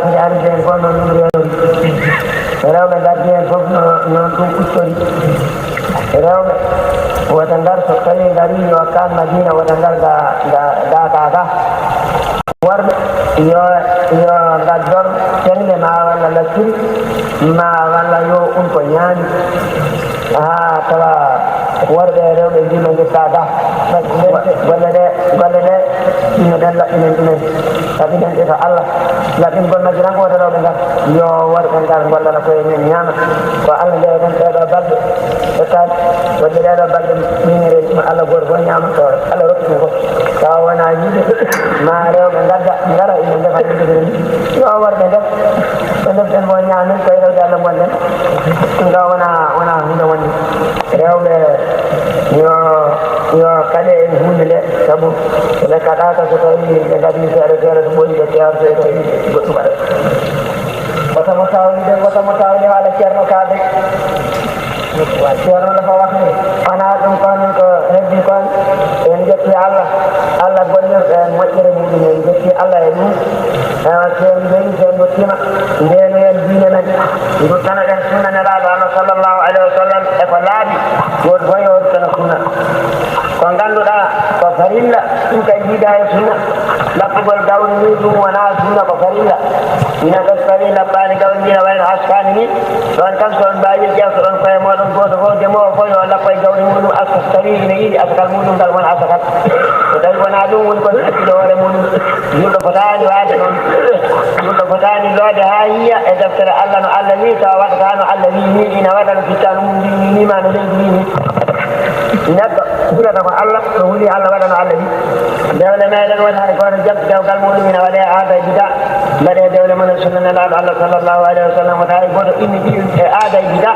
sidi arde en fof noon ɗum rewri rewɓe gardi hen fof noon ɗum ustori rewɓe wota ngar so tawi gari yo kan madina wota ngar ga kaga worɓe yo gaddor ternde ma walla lacciri ma walla yo ko ñaami ha tawa worɓe e rewɓe mbino getta ga golle ɗe ino ɗen laɓɓinen ɗumen laɓɓinen ɗe to Allah laɓɓingol majji tan ko wota rewɓe ngar yo worɓe ngar gollala koye men ñaama ko Allah ndewen ɗeɗo balɗe ƴettade wadde ɗeɗo balɗe minire ɗum Allah goto fof ñaama ko Allah rokkine fof tawa wona yiide ma rewɓe gadda ngara ine ndefa ɗiɗiɗiɗi yo worɓe ndef ɓe ndeften mo ñaamen koye rewde Allah gonɗen ɗum ɗo wona hunde wonde rewɓe yo kaɗe en hunde nde saabu ɓe kaɗaka so tawi ɓe gadi feere feere so ɓoyi ɓe ceerto e tawi goɗɗum aɗa wota mo tawde haala ceerno kaade ceerno dafa wax ni wona ɗum kon ko heddi kon en jetti Allah gollirɗo en moƴƴere muɗum en jetti Allah e ɗum sen joni sen dottima ndeno en diine men duttana ɗen sunna nelaɗo Allah sallllahu alayhi wa sallam e ko laaɓi woto fof yo duttana sunna ko ngannduɗa ko farilla ɗum kay jiida e sunna laɓɓugol gawri ni ɗum wona sunna ko farilla ina so tawi laɓɓani gawri ndina wayno askani ni ɗon tan so ɗon mbawi ƴewto ɗon koye moɗon goto fof ndemowo fof yo lappa e gawri muɗum aska so tawi ine yiiɗi askal muɗum ngal wona askal so tawi wona ɗum woni kon hakkilo hoore muɗum yimɗo fotani waade noon yimɗo fotani loode ha yiya e deftere Allah no Allah wi tawa waɗata no Allah wi ni ina waɗa no fittano mum wima no leydi wi ni neɗɗo ɓurata ko Allah so wuli Allah waɗa no Allah wi dewle meɗen woni hay goto jabbi dewgal muɗum ina waɗe aada e bida mbaɗe dewle monen sunna nelaɗo Allah sallllahu alayhi wa sallam wota hay goto inni ɗi e aada e bida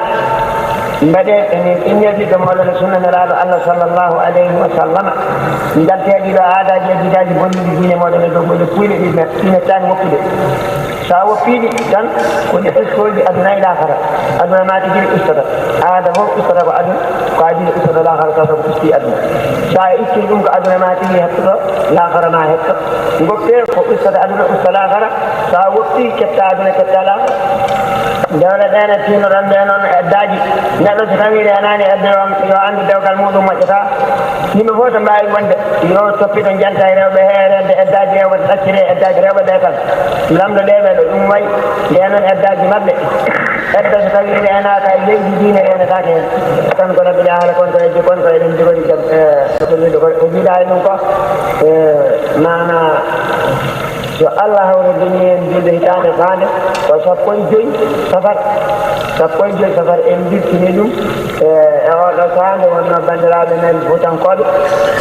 mbaɗe enen innediɗo mawlana sunna nelaɗo Allah sallllahu alayhi wa sallama jalteɗiɗo aadaji e bidaji bonnuɗi diine moɗon e dow golle puyɗe ɗi mettani woppude sa woppiɗi tan koni ustoji aduna e lakara aduna ma tigi ustata aada fof ustata ko aduna ko adina ustata lakara taw ko usti aduna sa ittiri ɗum ko aduna ma tigi hettoto lakara ma hetto goppe ko ustata aduna usta lakara sa woppi ketta aduna ketta lakara dewle ɗene tinoɗon ɓe noon eddaji neɗɗo so tawi renani edde yo andu dewgal muɗum moƴƴata yimɓe fof to mbawi wonde yo toppiɗo janta e rewɓe he rende eddaji rewɓe ɗaccire eddaji rewɓe ɗe tan lamɗo ɗeɓe ɗo ɗum wayi nde noon eddaji mabɓe edda so tawi renaka e leydi diine renetake hen tan ko rabbi haala kon ko eddi kon ko eɗen jogori ko jiiɗa e ɗum ko mana so Allah hawridini en julde hitande fande ko sappo e joyi safar en dirtini ɗum e oɗo sande wonno bandiraɓe men futankoɓe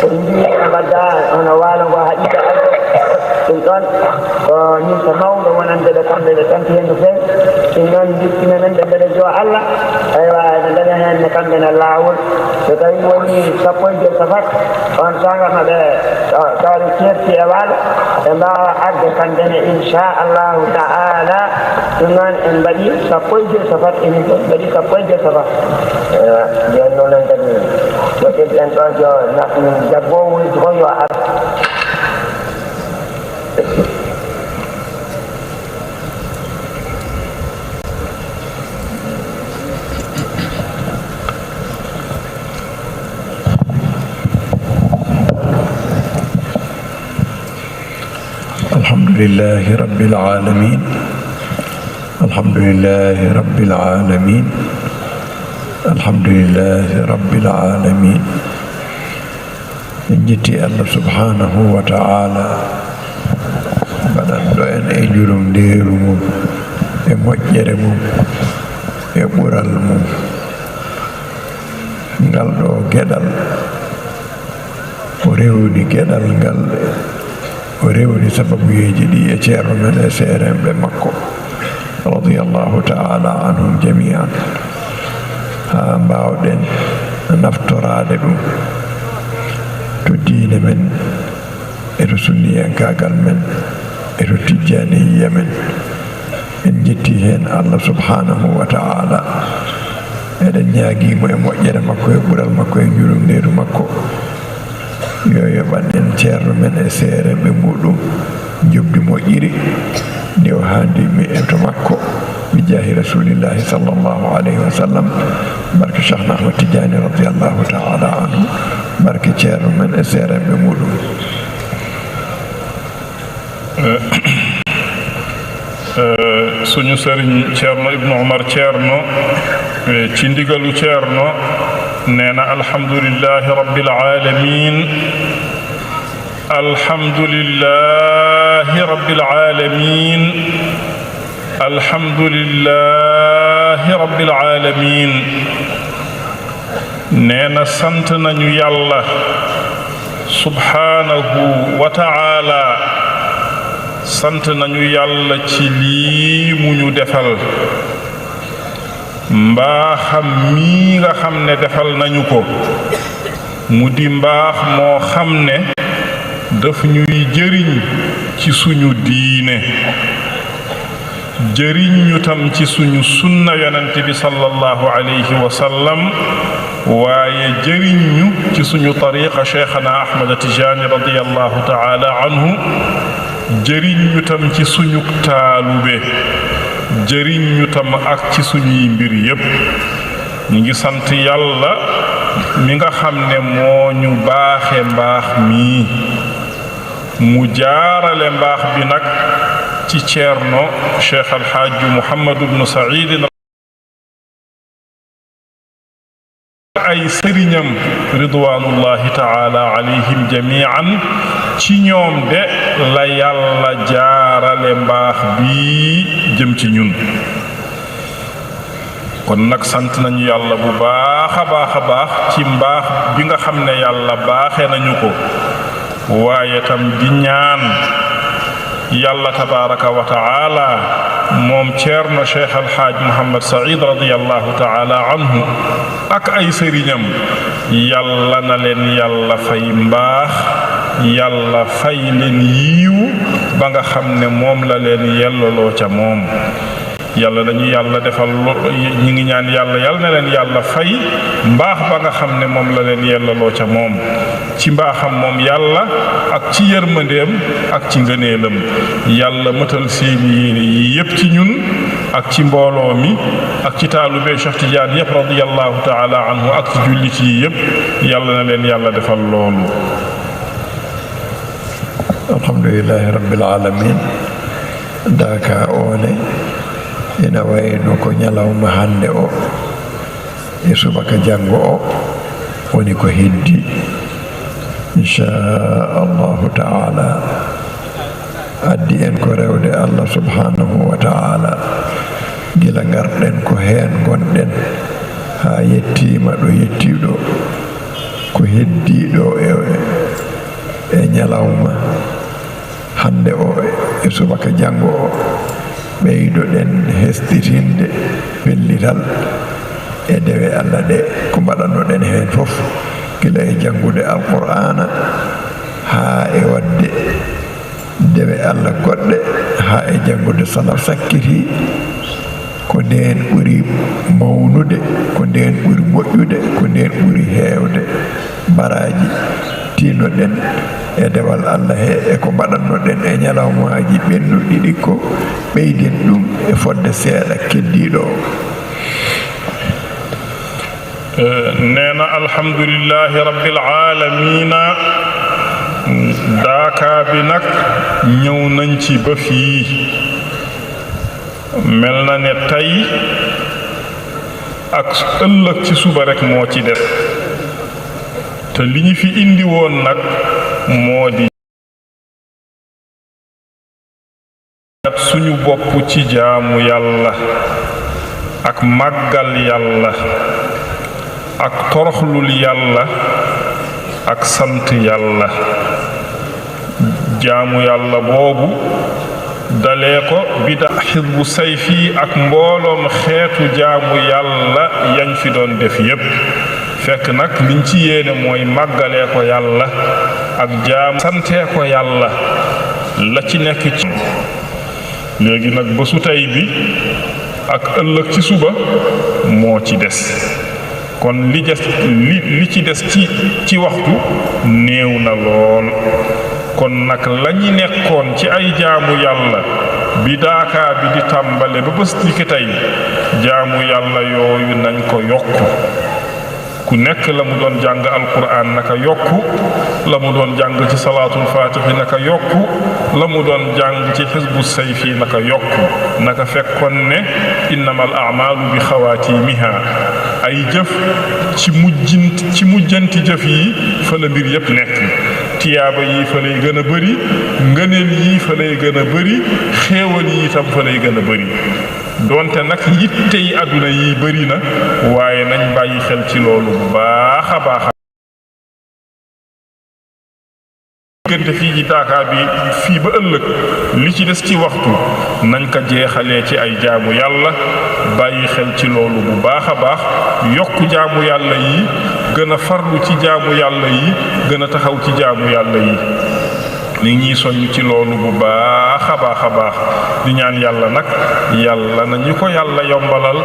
ko mbi e mbadda hono waalo ngo haɗita ɗum ɗon ko ñinta mawɗo wonande ɓe kamɓe ɓe tanti hen no fewi ɗum noon dirtine men ɓe mbeɗa jo Allah aywa ene daña hen ne kamɓe ne laawol so tawi woni sappo e joyi safar on sagama ɓe tawde certi e waalo ɓe mbawa arde kamɓene inchallahu taala ɗum noon en mbaɗi sappo e joyi safar emin ɗo mbaɗi sappo e joyi safar joni noon en kadi yo ɗeɓɗen ɗo jo jaggowo fof yo ar alhamdulillahi rabbil alamin alhamdulillahi rabbil alamin alhamdulillahi rabbil alamin en jetti Allah subhanahu wa ta'ala mbaɗanɗo en e jurumndeeru mum e moƴƴere mum e ɓural mum ngal ɗo geɗal o rewni geɗal ngal o rewni sababuyeji ɗi e ceerno men e seeremɓe makko radiyallahu ta'ala anhum jami'an ha mbawɗen naftorade ɗum to diine men e to sunniyankagal men e to tijjaniya men en jetti hen Allah subhanahu wa ta'ala eɗen ñaaguimo e moƴƴere makko e ɓural makko e jurumnderu makko yo yoɓanen ceerno men e seeremɓe muɗum jobdi moƴƴiri nde o haandi mi to makko bi jaahi rasulillahi sallllahu alayhi wa sallam barke Cheikhna Ahmad Tidiane radiallahu taala anhu barke ceerno men e seeremɓe muɗum. suñu sëriñ Ceerno Ibnu Umar Ceerno ci ndigalu Ceerno nee na alhamdulillahi rabbil alamin alhamdulillahi rabbil alamin alhamdulillahi rabbil alamin nee na sant nañu yàlla subhanahu wa ta'ala sant nañu yàlla ci lii mu ñu defal mbaaxam mii nga xam ne defal nañu ko mu di mbaax moo xam ne daf ñuy jëriñ ci suñu diine jëriñ ñu tam ci suñu sunna yonent bi sallallahu alayhi wa sallam waaye jëriñ ñu ci suñu tariqa cheikhana Ahmad Tijaani radiyallahu taala anhu jëriñ ñu tam ci suñu taalube jëriñ ñu tam ak ci suñuy mbir yépp ñu ngi sant yàlla mi nga xam ne moo ñu baaxe mbaax mii mu jaarale mbaax bi nag ci ceerno cheikh alxaaju Muhammadu bnu Saïd ay sëriñam ridwanullahi taala alayhim jamian ci ñoom de la yàlla jaarale mbaax bi jëm ci ñun kon nag sant nañu yàlla bu baax a baax ci mbaax bi nga xam ne yàlla baaxe nañu ko waaye tam di ñaan yàlla tabaraka wa taala moom ceerno cheikh alxaaj Muhammad Saïd radiyallahu taala anhu ak ay sëriñam yàlla na leen yàlla fay mbaax yàlla fay leen yiiw ba nga xam ne moom la leen yelloloo ca moom yàlla dañu yàlla defal ñi ngi ñaan yàlla yàlla na leen yàlla fay mbaax ba nga xam ne moom la leen yelloloo ca moom ci mbaaxam moom yàlla ak ci yërmandeem ak ci ngëneelam yàlla mëtal seeni yéene yi yépp ci ñun ak ci mbooloo mi ak ci taalube Cheikh Tidiane yépp radiyallahu taala anhu ak ci jullit yi yépp yàlla na leen yàlla defal loolu. alhamdulillahi rabbil alamin daaka oone ina wayno ko ñalawma hande o e subaka janngo o woni ko heddi inchallahu taala addi en ko rewde Allah subhanahu wa taala gila garɗen ko heen gonɗen ha yettima ɗo yettiɗo ko heddiɗo e ñalawma hande o e subaka janngo o ɓeydoɗen hesɗitinde pellital e dewe Allah ɗe ko mbaɗannoɗen heen fof gila e janngude alqur'ana ha e wadde dewe Allah goɗɗe ha e janngude salaf sakkiti ko ndeen ɓuri mawnude ko ndeen ɓuri moƴƴude ko ndeen ɓuri heewde baraji tinoɗen e dewal Allah he e ko mbaɗannoɗen e ñalawmaji ɓennuɗi ɗi ko ɓeyden ɗum e fodde seeɗa keddiɗo neena alhamdulillahi rabbil alamina daaka bi nag ñëw nañ ci ba fii mel na ne tey ak ëllëg ci suba rek moo ci des te li ñu fi indi woon nag moo di kat suñu bopp ci jaamu yàlla ak màggal yàlla ak toroxlul yàlla ak sant yàlla jaamu yàlla boobu dalee ko bida xisbu sayfi ak mbooloom xeetu jaamu yàlla yañ fi doon def yépp fekk nag liñ ci yéene mooy màggalee ko yàlla ak jaam santee ko yàlla la ci nekk ci léegi nag bésu tey bi ak ëllëg ci suba moo ci des kon li ci des ci waxtu néew na lool kon nag lañu nekkoon ci ay jaamu yàlla bi daakaa bi di tàmbale ba bés ni ki tey jaamu yàlla yooyu nañ ko yokku ku nekk la mu doon jàng alquran naka yokku la mu doon jàng ci salaatul faatihi naka yokku la mu doon jàng ci xisbu sayfi naka yokku naka fekkoon ne innamal a'maalu bi xawaatimiha ay jëf ci mujjanti jëf yi fa la mbir yépp nekk tiyaaba yi fa lay gën a bëri ngëneel yi fa lay gën a bëri xéewal yi itam fa lay gën a bëri doonte nag yitte yi àdduna yi bëri na waaye nañ bàyyi xel ci loolu bu baax a baax diggante fii ci Daaka bi fii ba ëllëg li ci des ci waxtu nañ ko jeexalee ci ay jaamu yàlla bàyyi xel ci loolu bu baax a baax yokk jaamu yàlla yi gën a farlu ci jaamu yàlla yi gën a taxaw ci jaamu yàlla yi li ñuy soññ ci loolu bu baax a baax di ñaan yàlla nag yàlla na ñu ko yàlla yombalal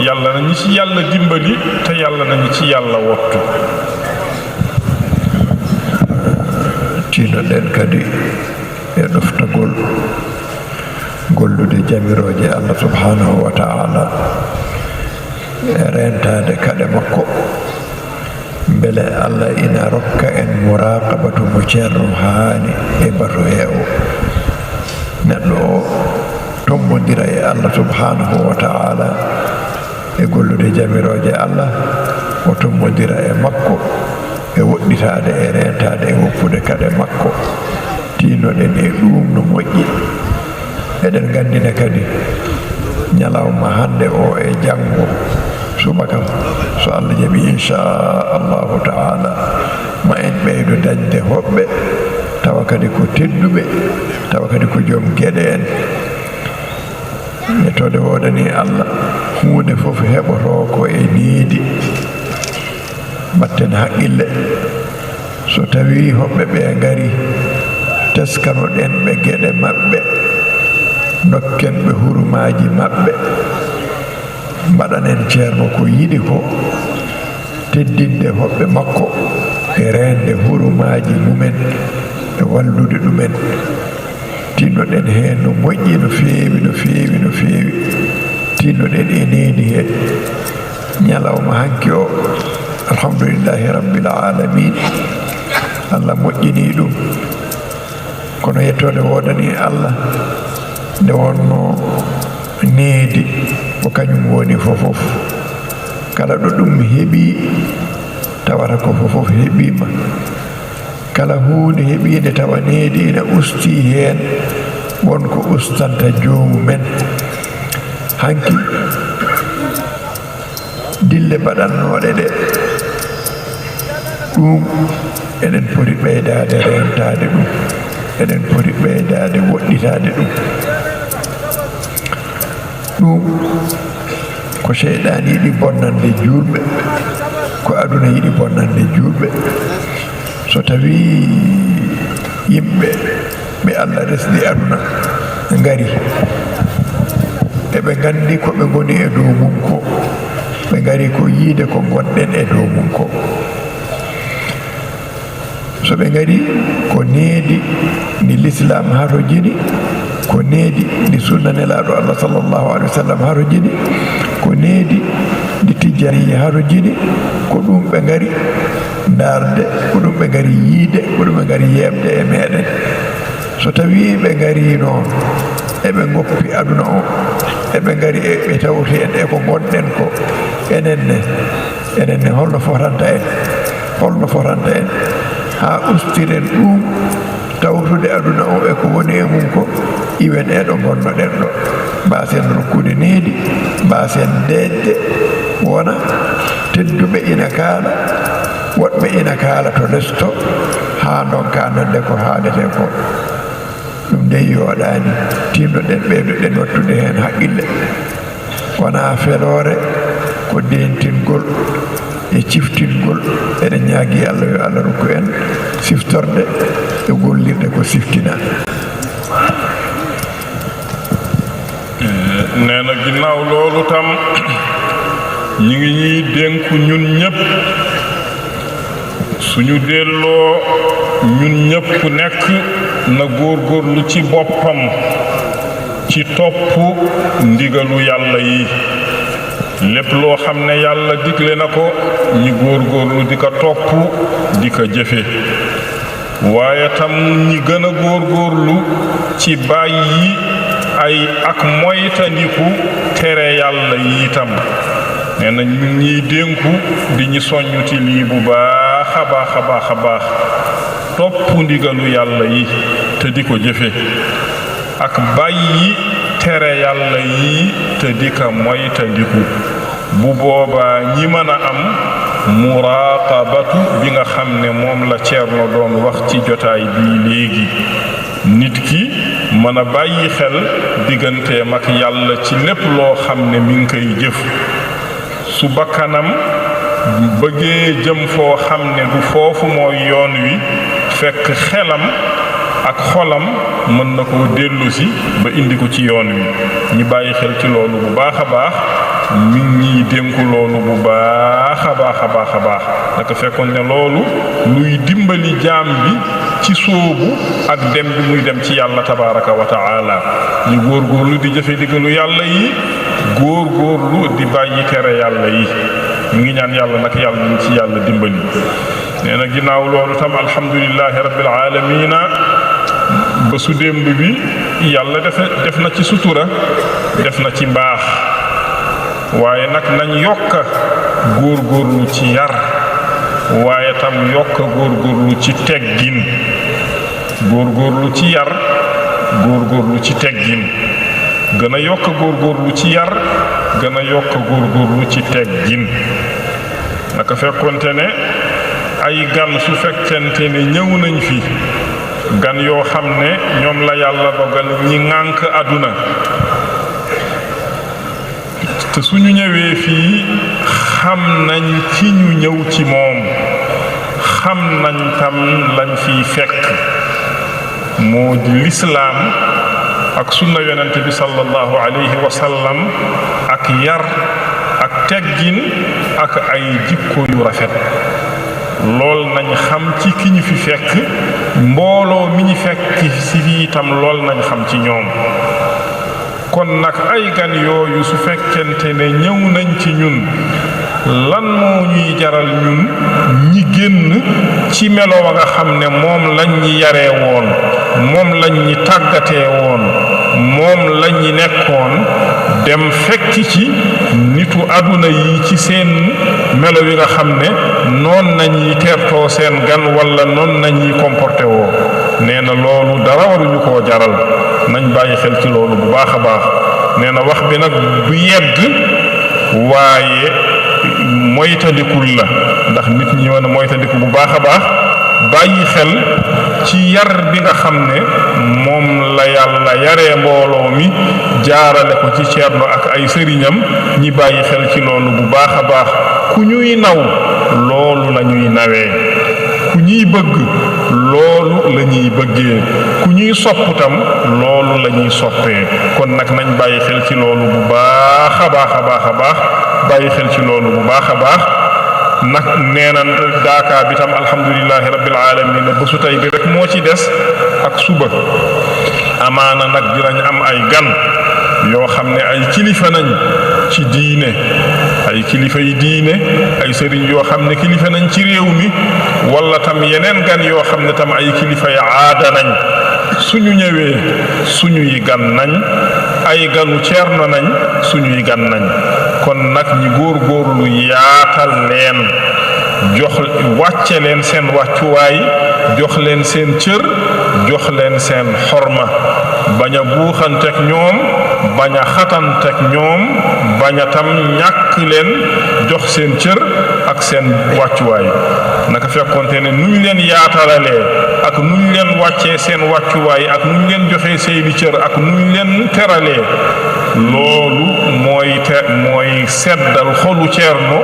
yàlla na ñu ci yàlla dimbali te yàlla na ñu ci yàlla wottu tiinoɗen kadi e ɗoftagol gollude jamiroje Allah subhanahu wa ta'ala e rentade kaɗe makko beele Allah ina rokka en muraqabatu mo ceerno haani e bato he o neɗɗo o tombodira e Allah subhanahu wa ta'ala e gollude jamiroje Allah o tombodira e makko e woɗɗitade e rentade e woppude kade makko tiinoɗen e ɗum no moƴƴi eɗen gandine kadi ñalawma hande o e janngo subaka so Allah jaɓi inchallahu taala ma en ɓeydo dañde hoɓɓe tawa kadi ko tedduɓe tawa kadi ko joom gueɗe en yettode woɗani Allah hunde fof heɓoto ko e niidi batten haqqille so tawi hoɓɓe ɓe ngari teskanoɗen ɓe gueɗe maɓɓe dokken ɓe hurumaji maɓɓe mbaɗanen ceerno ko yiɗi ko teddinde hoɓɓe makko e rende hurumaji mumen e wallude ɗumen tinnoɗen heen no moƴƴi no feewi no feewi no feewi tinnoɗen e needi he ñalawma hanki o alhamdulillahi rabbil alamin Allah moƴƴini ɗum kono yettode wodani Allah nde wonno needi ko kañum woni fofof kala ɗo ɗum heeɓi tawata ko fofof heeɓima kala hunde heeɓide tawa needi ina usti heen wonko ustanta joomumen hanki dille mbaɗannoɗe ɗe ɗum eɗen poti ɓeydade rentade ɗum eɗen poti ɓeydade woɗɗitade ɗum ɗum ko cheyɗan yiɗi bonnande julɓe ko aduna yiɗi bonnande julɓe so tawi yimɓe ɓe Allah resdi aduna ngari eɓe gandi ko ɓe goni e dow mum ko ɓe ngari ko yiide ko gonɗen e dow mum ko so ɓe ngari ko needi ndi l'islam hato jini ko needi ndi sunna nelaɗo Allah sallllahu alih wa sallam hato jini ko needi ndi tijjaniya hato jini ko ɗum ɓe ngari darde ko ɗum ɓe ngari yiide ko ɗum ɓe ngari yebde e meɗen so tawi ɓe ngari noon eɓe goppi aduna o eɓe ngari ɓe tawti en e ko gonɗen ko enen ne holno fotanta en ha ustiren ɗum tawtude aduna o e ko woni e mum ko iwen e ɗo gonnoɗen ɗo mbasen rokkude needi mbasen deedde wona tedduɓe ina kaala woɗɓe ina kaala to lesto ha donka nodde ko haalete ko ɗum nde yooɗani tinnoɗen ɓeydoɗen wattude hen haqqille wona feloore ko dentingol e ciftingol eɗen ñaagui Allah yo Allah rokku en siftorde e gollirde ko siftina nee na ginnaaw loolu tam ñi ngi ñuy dénku ñun ñépp suñu delloo ñun ñépp ku nekk na góorgóorlu ci boppam ci topp ndigalu yàlla yi lépp loo xam ne yàlla digle na ko ñi góorgóorlu di ko topp di ko jëfe waaye tam ñi gën a góorgóorlu ci bàyyi ay ak moytandiku tere yàlla yi itam nee na ñu ñiy dénku di ñu soññu ci lii bu baax a baax a baax a baax topp ndigalu yàlla yi te di ko jëfe ak bàyyi tere yàlla yi te di ko moytandiku bu boobaa ñi mën a am muraqabatu bi nga xam ne moom la Ceerno doon wax ci jotaay bii léegi nit ki mën a bàyyi xel digganteem ak yàlla ci lépp loo xam ne mi ngi koy jëf su bakkanam bëggee jëm foo xam ne du foofu mooy yoon wi fekk xelam ak xolam mën na koo dellusi ba indi ko ci yoon wi ñi bàyyi xel ci loolu bu baax a baax mi ngi dénku loolu bu baax a baax a baax a baax naka fekkoon ne loolu luy dimbali jaam bi ci sóobu ak dem bi muy dem ci yàlla tabaraka wa taala ñu góorgóorlu di jëfe digalu yàlla yi góorgóorlu di bàyyi tere yàlla yi mi ngi ñaan yàlla nag yàlla ñu ci yàlla dimbali nee na ginnaaw loolu tam alhamdulillahi rabbil alamina ba su démb bi yàlla def na ci sutura def na ci mbaax waaye nag nañ yokka góorgóorlu ci yar waaye tam yokka góorgóorlu ci teggin góorgóorlu ci yar góorgóorlu ci teggin gën a yokka góorgóorlu ci yar gën a yokka góorgóorlu ci teggin naka fekkonte ne ay gan su fekkente ne ñëw nañ fi gan yoo xam ne ñoom la yàlla dogal ñi ŋànk àdduna te suñu ñëwee fii xam nañ ki ñu ñëw ci moom xam nañ tam lañ fiy fekk moo di lislaam ak sunna yonente bi sallallahu alayhi wa sallam ak yar ak teggin ak ay jikko yu rafet lool nañ xam ci ki ñu fi fekk mbooloo mi ñu fekk si fii itam lool nañ xam ci ñoom kon nag ay gan yooyu su fekkente ne ñëw nañ ci ñun lan moo ñuy jaral ñun ñi génn ci melo wa nga xam ne moom lañ ñi yaree woon moom lañ ñi tàggatee woon moom lañ ñi nekkoon dem fekk ci nitu àdduna yi ci seen melo wi nga xam ne noon nañuy teertoo seen gan walla noon nañuy comporté woo nee na loolu dara waruñu koo jaral nañ bàyyi xel ci loolu bu baax a baax nee na wax bi nag du yedd waaye moytandikul la ndax nit ñi mën a moytandiku bu baax a baax bàyyi xel ci yar bi nga xam ne moom la yàlla yaree mbooloo mi jaarale ko ci Ceerno ak ay sëriñam ñi bàyyi xel ci loolu bu baax a baax ku ñuy naw loolu la ñuy nawee ku ñuy bëgg loolu la ñuy bëggee ku ñuy sopputam loolu la ñuy soppee kon nag nañ bàyyi xel ci loolu bu baax a baax a baax a baax bàyyi xel ci loolu bu baax a baax nag nee na daaka bi tam alhamdulilahi rabbil alamin bésu tey bi rek moo ci des ak suba amaana nag dinañ am ay gan yoo xam ne ay kilifa nañ ci diine ay kilifa yi diine ay sëriñ yoo xam ne kilifa nañ ci réew mi wala tam yeneen gan yoo xam ne tam ay kilifa yi aada nañ suñu ñëwee suñuy gan nañ ay ganu Ceerno nañ suñuy gan nañ kon nag ñi góorgóorlu yaatal leen jox wàcce leen seen wàccuwaay jox leen seen cër jox leen seen xorma bañ a buuxanteeg ñoom bañ a xatanteeg ñoom bañ a tam ñàkk leen jox seen cër ak seen wàccuwaay naka fekkonte ne nuñ leen yaatalalee ak nuñ leen wàccee seen wàccuwaay ak nuñ leen joxee seeni cër ak nuñ leen teralee loolu mooy seddal xolu ceerno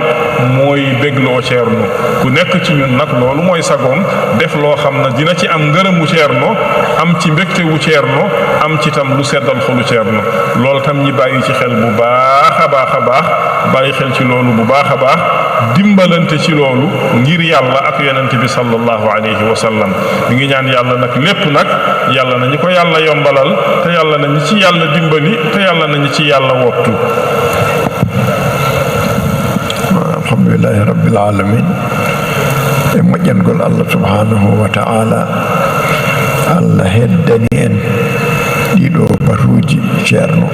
mooy bégloo ceerno ku nekk ci ñun nag loolu mooy sagoom def loo xam ne dina ci am ngërëmu ceerno am ci mbégtewu ceerno am ci tam lu seddal xolu ceerno loolu tam ñi bàyyi ci xel bu baax a baax a baax bàyyi xel ci loolu bu baax a baax dimbalante ci loolu ngir yàlla ak yonent bi sallallahu alayhi wa sallam mi ngi ñaan yàlla nag lépp nag yàlla nañu ko yàlla yombalal te yàlla nañu ci yàlla dimbali te yàlla nañu ci yàlla wottu. alhamdulillahi rabbil alamin e moƴƴangol allah subhanahu wa ta'ala allah heddani en ɗiɗo batuji ceerno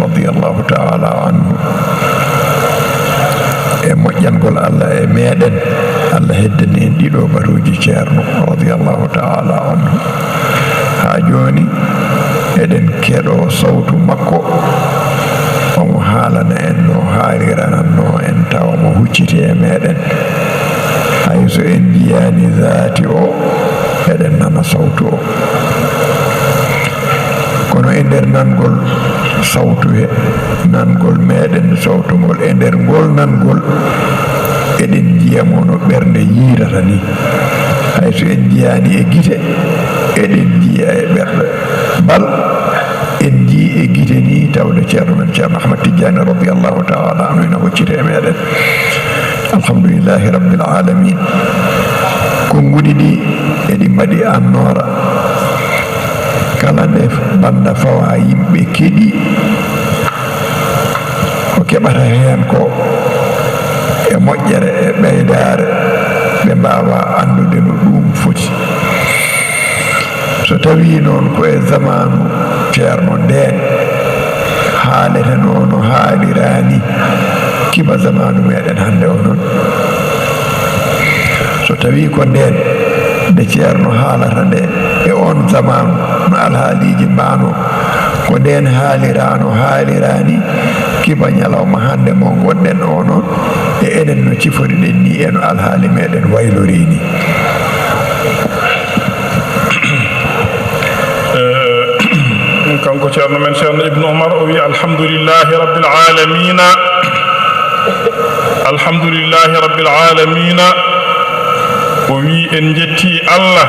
radiyallahu ta'ala anhu e moƴƴangol allah e meɗen allah heddani en ɗiɗo batuji ceerno radiyallahu ta'ala anhu ha joni eɗen keɗo sawtu makko omo haalana en no haalirananno en tawa mo hucciti e meɗen hayso en jiyani zaati o eɗen nana sawtu o kono e nder nangol sawtu he nangol meɗen sawtugol e nder ngol nangol eɗen jiyamo no ɓernde yiirata ni hayso en jiyani e gite eɗen jiya e ɓerɗe bal en jii e gite ni tawde ceerno men ceerno Ahmad Tidiane radiyallahu ta'ala anhu ene hoccite e meɗen alhamdulillahi rabbil alamin konngudi ɗi eɗi mbaɗi annora kala nde banda fawa yimɓe keɗi ko keɓata heen ko e moƴƴere e ɓeydare ɓe mbawa andude no ɗum foti so tawi noon ko e zamanu ceerno nden haalete no haalirani kiba zamanu meɗen hande o noon so tawi ko nden nde ceerno haalata nde e on zamanu no alhaaliji mbano ko nden haalirani kiba ñalawma hande mo gonɗen o noon e enen no cifori ɗen ni eno alhaali meɗen waylorini kanko ceerno men ceerno ibnu omar o wi alhamdulillahi rabbil alamina alhamdulillahi rabbil alamina o wi en jetti allah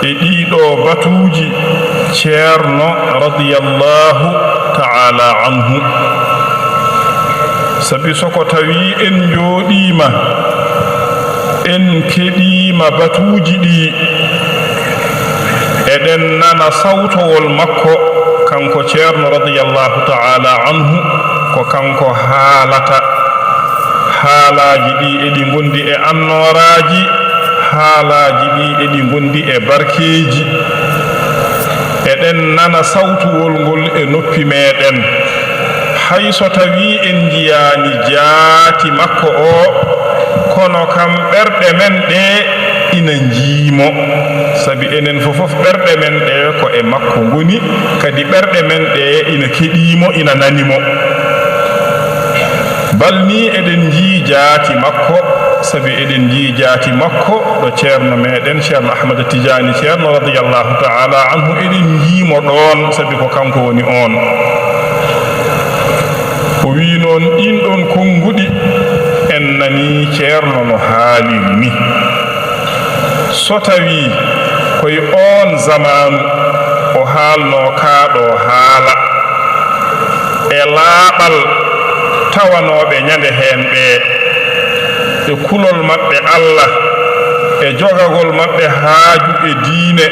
e ɗiɗo batuji ceerno radiyallahu ta'ala anhu sabi soko tawi en jooɗima en keɗima batuji ɗi eɗen nana sawtowol makko kanko ceerno radiyallahu ta'ala anhu ko kanko haalata haalaji ɗi eɗi gondi e annoraji haalaji ɗi eɗi gondi e barkeji eɗen nana sawtuwol ngol e noppi meɗen hayso tawi en jiyani jaati makko o kono kam ɓerɗe men ɗe ina jiimo sabi enen fofof ɓerɗe men ɗe ko e makko ngoni kadi ɓerɗe men ɗe ina keɗimo ina nanimo balni eɗen jii jaati makko sabi eɗen jii jaati makko ɗo ceerno meɗen ceerno Ahmad Tidiane ceerno radiyallahu ta'ala anhu eɗen jiimo ɗon sabi ko kanko woni on o wi noon ɗin ɗon konguɗi en nani ceerno no haaliri ni so tawi koye on zamanu o haalno kaaɗo haala e laaɓal tawanoɓe ñande hen ɓe e kulol maɓɓe Allah e jogagol maɓɓe haaju e diine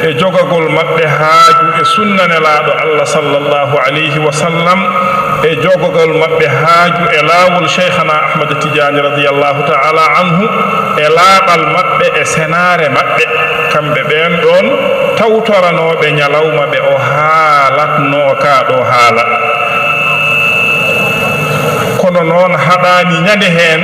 e jogagol maɓɓe haaju e sunnanelaaɗo Allah sallallahu alayhi wa sallam e jogagol maɓɓe haaju e laawol cheikhana Ahmad Tidiane radiyallahu ta'ala anhu e laaɓal maɓɓe e senaare maɓɓe kamɓe ɓen ɗon tawtoranoɓe ñalawma ɓe o haalatno kaaɗo haala kono noon haɗani ñande hen